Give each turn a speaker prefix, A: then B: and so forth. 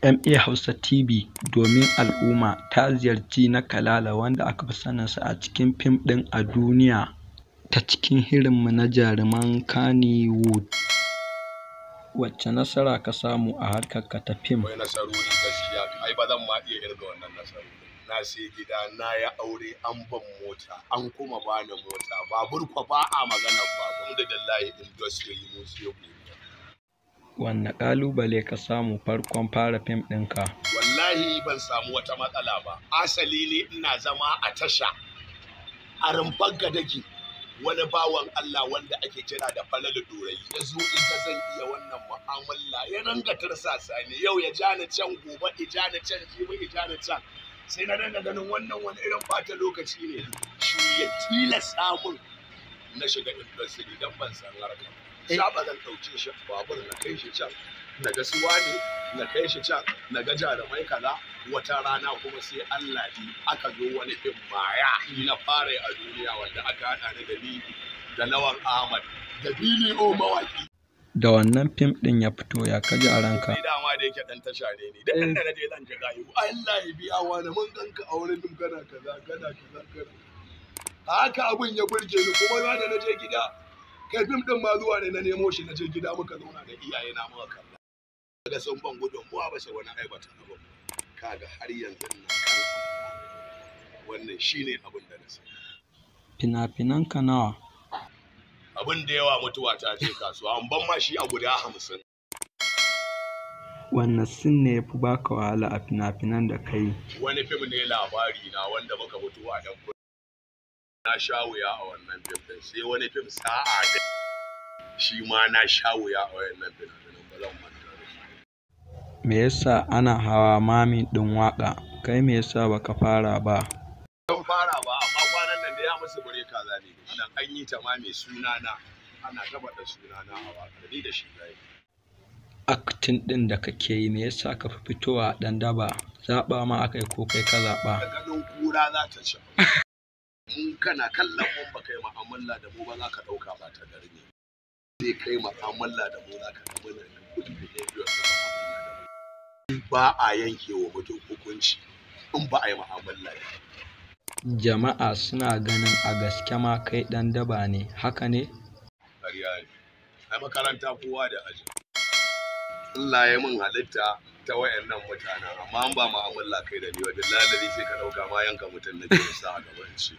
A: MA Hausa TV domin al'umma ta ziyarci Nakalala, wanda aka fi saninsa a cikin fim ɗin A Duniya ta cikin shirinmu na Jaruman Kannywood. Wacce nasara ka samu a harkarka ta fim?
B: Akwai nasarori gaskiya, ai ba zan ma iya irga wannan nasarori. Na sai gida, na yi aure, an ban mota, an kuma bani mota, babur kwa ba a magana ba. Alhamdulillahi, industry mu sai godiya.
A: Wanne ƙalubale ka samu farkon fara fim ɗinka?
B: Wallahi ban samu wata matsala ba. Asali ne ina zama a tasha a Rumfar Gadagi, wani bawan Allah wanda ake kira da Falalu Dorayi ya zo ita zan iya wannan mu'amala, ya ranga tursasa ne, yau ya ja ni can, gobe ya ja ni can, jibi ya ja ni can, sai na dinga ganin wannan wani irin bata lokaci ne. Shi ya tilasta mun na shiga industry, dan ban san harkar sha ba. Zan ɗauke shi babur na kai shi can na ga suwa ne, na kai shi can na ga jarumai kaza. Wata rana kuma sai Allah yi aka zo wani fim maya na fara a duniya, wanda aka haɗa ni da ni da Lawan Ahmad da Bili O mawaki.
A: Da wannan fim ɗin ya fito, ya ka ji a ranka?
B: Ni dama da yake dan tasha ne, ni duk inda na je zan ji gayu, Allah ya biya wani, mun ganka a wurin fim, kana kaza, kana kaza, kana haka. Abin ya burge ni. Kuma na da na je gida, kai, fim din ma zuwa ne na nemo shi, na je gida muka zauna da iyaye na muka kalla, ga sun ban gudunmuwa, ba sai wani aibata abin. Kaga har yanzu ina kan wannan, shine abin da na sani.
A: Fina-finanka nawa?
B: Abin da yawa, mutuwa ta je kasuwa, an ban ma shi a guda 50.
A: Wanne scene ne ya fi baka wahala a fina-finan da ka yi?
B: Wani fim ne Labari Na, wanda muka fito a dan na sha wuya a wannan fim din. Sai wani fim Sa'a Da, shi ma na sha wuya a wannan fina-finan, ba zan manta da su.
A: Me yasa ana hawa mamin ɗin waƙa, kai me yasa baka fara ba?
B: Ban fara ba, amma kwanan nan da ya musu bureka zane nan, an yi ta ma mai sunana, ana ta faɗa sunana a waƙar, ni da shi zai.
A: Acting ɗin da kake yi, me yasa ka fi fitowa a ɗan daba? Zaɓa ma aka yi ko kai ka zaɓa?
B: Da ganin kura za ta ci mun, kana kallon mun, ba kai mu'amala da mu ba, za ka ɗauka ba ta gari ne. Sai kai mu'amala da mu, za ka ga muna da good behavior na mu'amala da mu. Ba a yanke wa mutum hukunci in ba a yi mu'amala da shi.
A: Jama'a suna ganin a gaske ma kai ɗan daba ne, haka ne?
B: Ƙarya ne. Ai makaranta kowa da aji. Allah ya min halitta ta wayannan mutanen, amma an ba mu'amala kai da ni wa billahi sai ka ɗauka ma yanka mutum nake sa a gaban ci.